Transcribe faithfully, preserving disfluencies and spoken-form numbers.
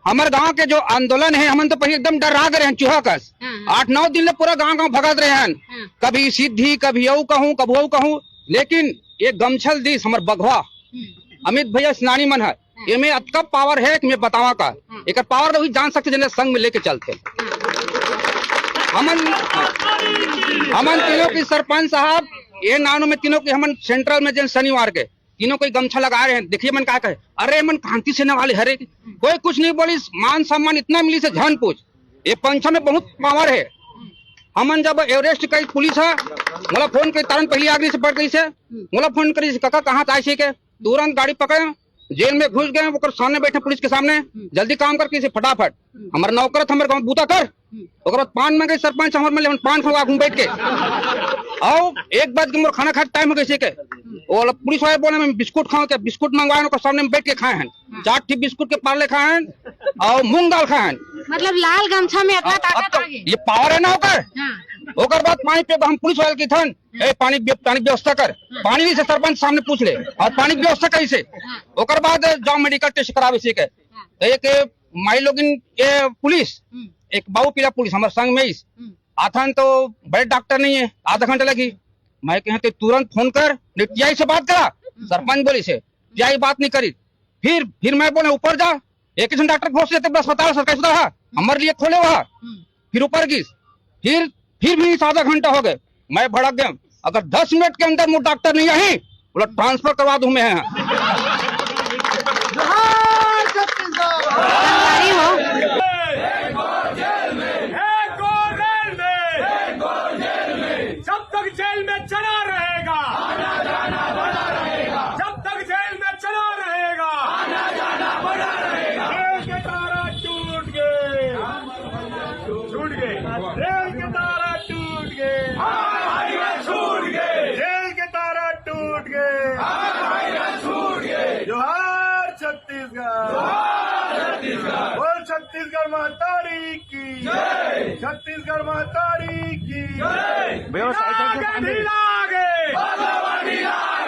हमर गांव के जो आंदोलन हे, हमन तो पहिले एकदम डर्रा गे रहेन चूहा कस। हाँ, हाँ। आठ नौ दिन ले पूरा गांव-गांव भगत रहेन। हाँ। कभी सिद्धि, कभी अऊ कहूं, कभी अऊ कहूं, लेकिन ये गमछा ल दिस हमर बघवा, हम्म। अमित भैया सेनानी मन हे, हाँ। एमे अतका पावर हे कि मैं बतावा का। हाँ। एकर पावर तो वही जान सकथे, जेन ल संग में लेके चलथे। हाँ। हमन, हमन तीनों की सरपंच साहब, ये नानू में तीनों की हमन सेंट्रल में जेन शनिवार के तीनों कोई गमछा लगाए रहेन, देखिए मन का कहे, "अरे मन क्रांति सेना वाले हरे।" कोई कुछ नहीं बोलिस, मान सम्मान इतना मिलिस हे झन पूछ। ये पंचा में बहुत पावर हे। हमन जब अरेस्ट करी पुलिस हे, मोला फोन करी, तारन पहली आगरी से पड़ गई से, मोला फोन करी, "काका कहाँ से आए से के?" तुरंत गाड़ी पकड़े, जेल में घुस गए, ओकर सामने बैठे पुलिस के सामने, "जल्दी काम कर," कइसे फटाफट, "हमर नौकर, हमर गाँव बूता कर।" ओकर बाद पान मांगे सरपंच, हमर मन ले हमन पान खवा घूम बैठ के। अउ एक बज के मोर खाना खाए के टाइम हो गइसे के। वो वाला पुलिस वाले बोले, "मैं बिस्कुट खाऊं क्या?" बिस्कुट मंगवाए, ओकर सामने में बैठ के खाए हन। चार ठी बिस्कुट के पार्ले खाए हन, अउ मूंग दाल खाए हन। मतलब लाल गमछा में इतना अब, अब ताकत तो आ गई। ये पावर हे ना ओकर। हाँ। ओकर बाद पानी पे हम पुलिस वाले की थन, "ए, पानी बे-, पानी व्यवस्था कर।" हाँ। पानी नहीं से सरपंच सामने पूछ ले, अउ पानी व्यवस्था कइसे? हाँ। ओकर बाद जाओ मेडिकल टेस्ट करावे से के। हाँ। तो एक माई लोगिन ये पुलिस, हम्म। एक बाऊ पीला पुलिस हमर संग में इस। हम्म। आथन तो बड़े डॉक्टर नहीं है, आधा घंटा लगी। मैं कहे, "ते तुरंत फोन कर, नहीं टीआई से बात करा।" हम्म। सरपंच बोलिस हे, "टीआई बात नहीं करी।" फिर, फिर मैं बोले, "ऊपर जा, एक ही झन डॉक्टर घोष देते, बस अस्पताल सरकारी अस्पताल हे, हमारे लिए खोले हुआ।" हम्म। फिर ऊपर गिस, फिर, फिर भी आधा घंटा हो गए, मैं भड़क गया। "अगर दस मिनट के अंदर मोर डॉक्टर नहीं आही, बोला ट्रांसफर करवा दूं मैं यहाँ।" जोहार छत्तीसगढ़। संगवारी हो। एक और जेल में, एक और जेल में, एक और जेल में, जब तक जेल में चला रहेगा, आना जाना बना रहेगा, जब तक जेल में चला रहेगा, आना जाना बना रहेगा। रेल के तारा टूट गए, छूट गए, रेल के तारा टूट गए, छूट गए, रेल के तारा टूट गए, छूट गए। जोहार छत्तीसगढ़, जोहार छत्तीसगढ़। बोल छत्तीसगढ़ महतारी की जय। छत्तीसगढ़ महतारी की जय। भैया, साइड से ढीला आगे, ढीला आगे।